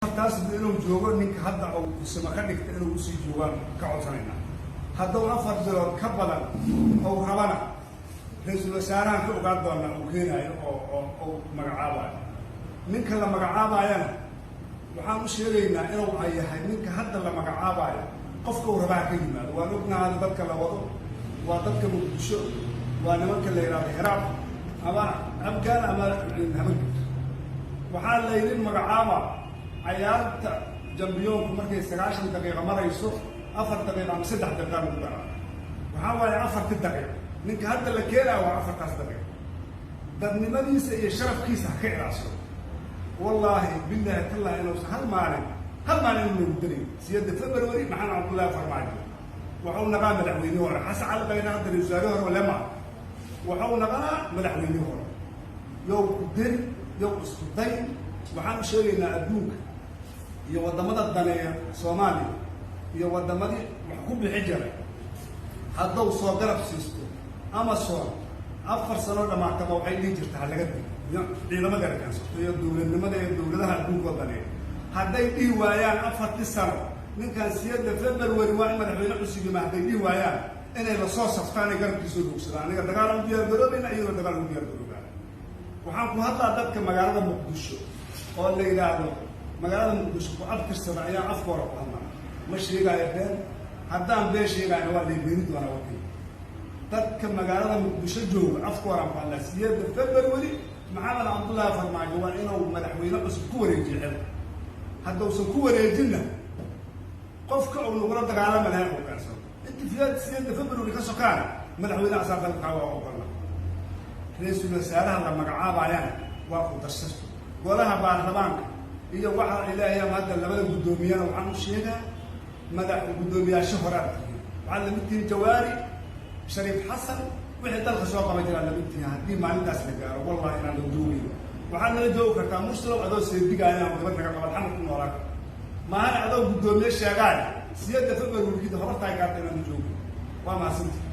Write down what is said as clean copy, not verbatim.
Afartaas inuu joogo ninka hadda uu kusima ka dhigta inuu usii joogaan ka codsanaynaa. Hadduu 4 bilood ka badan ou rabana, ra-iisul wasaarahan ka ogaan doonaa uu keenaayo oo uu magacaabayo. Ninka la magacaabaayana waxaan u sheegaynaa inuu yahay ninka hadda la magacaabaayo qofka uu rabaa ka yimaado. Waan ognahay dadka la wado waa dadka Muqdisho, waa nimanka la yidhahdo Hiraab ama Abgaal ama Habargud. Waxaa laydin magacaaba cayaarta jambiyoonku markay 90 daqiiqa marayso, 4 daqiiqa ama 3 daqiiqa lagu daraa. Waxaa waaye afarti daqiiq ninka hadda la keenaya waa afartaas daqiiq. Dadnimadiisa iyo sharafkiisa ha ka ilaashado. Wallaahi, bilaahi, tallahi inuusan hal maalin, hal maalin inu nagu darayn. 8 February Maxamed Cabdullaahi Farmaajo waxau naqaa madaxweyne hore. Xasan Cali Khayre hadda ra-isul wasaare hore lema waxau naqaa madaxweyne hore. Yow ku deri, yow isku day. Waxaan u sheegaynaa adduunka iyo waddamada daneeya Soomaaliya iyo waddamadii wax ku bixi jiray, hadduu soo garab siisto AMISOM 4 sanoo dhamaataba, waxay dhihi jirta ha laga digo ciidamada keensato iyo dowladnimada iyo dowladaha adduunka daneeya. Hadday dhihi waayaan afartii sano ninkan 8 February waa in madaxweyne cusub yima, hadday dhihi waayaan, inay lasoo saftaan ay garabkiisoo dogsadaan. Aniga dagaal u diyaar garoobayna, iyagoo dagaal ugu diyaar garoobaan. Waxaan ku hadlaa dadka magaalada Muqdisho oo la yidhaahdo magaalada Muqdisho ku abtirsada ayaa afka hore ku hadlaa. Ma sheegaayo been. Haddaan been sheegaayna waa lay beeni doonaa wakay. Dadka magaalada Muqdisho jooga afka horaan ku hadlaa. 8 February Maxamed Cabdullaahi Farmaajo waa inuu madaxweyne cusub ku wareejiyo xilka. Haddausan ku wareejinna, qofka uu nagula dagaalama lahayn uu keensado. Inta fiyaad 8 February ka sokaana, madaxweyne asaa dalkaa waa ogolna. Ra-iisul wasaaraha la magacaabayana waa ku darsato golaha baarlamaanka iyo waxa Ilaahay ama hadda labada guddoomiyana. Waxaan u sheegaa madax guddoomiyaasho horaad tihiin, waxaad lamid tihiin Jawaari, Shariif Xasan, wixii dalka soo qaban jiraa lamid tihiin. Haddii maalintaas la gaaro, wallahi inaan la joogayn. Waxaad nala joogi kartaa Mursalow adoo seedigaaya ama gabadh naga qabad xamar ku noolaan karta maahane, adoo guddoomiye sheegaay 8 February hortaay kaarta inaan la joogin. Waa mahadsantii.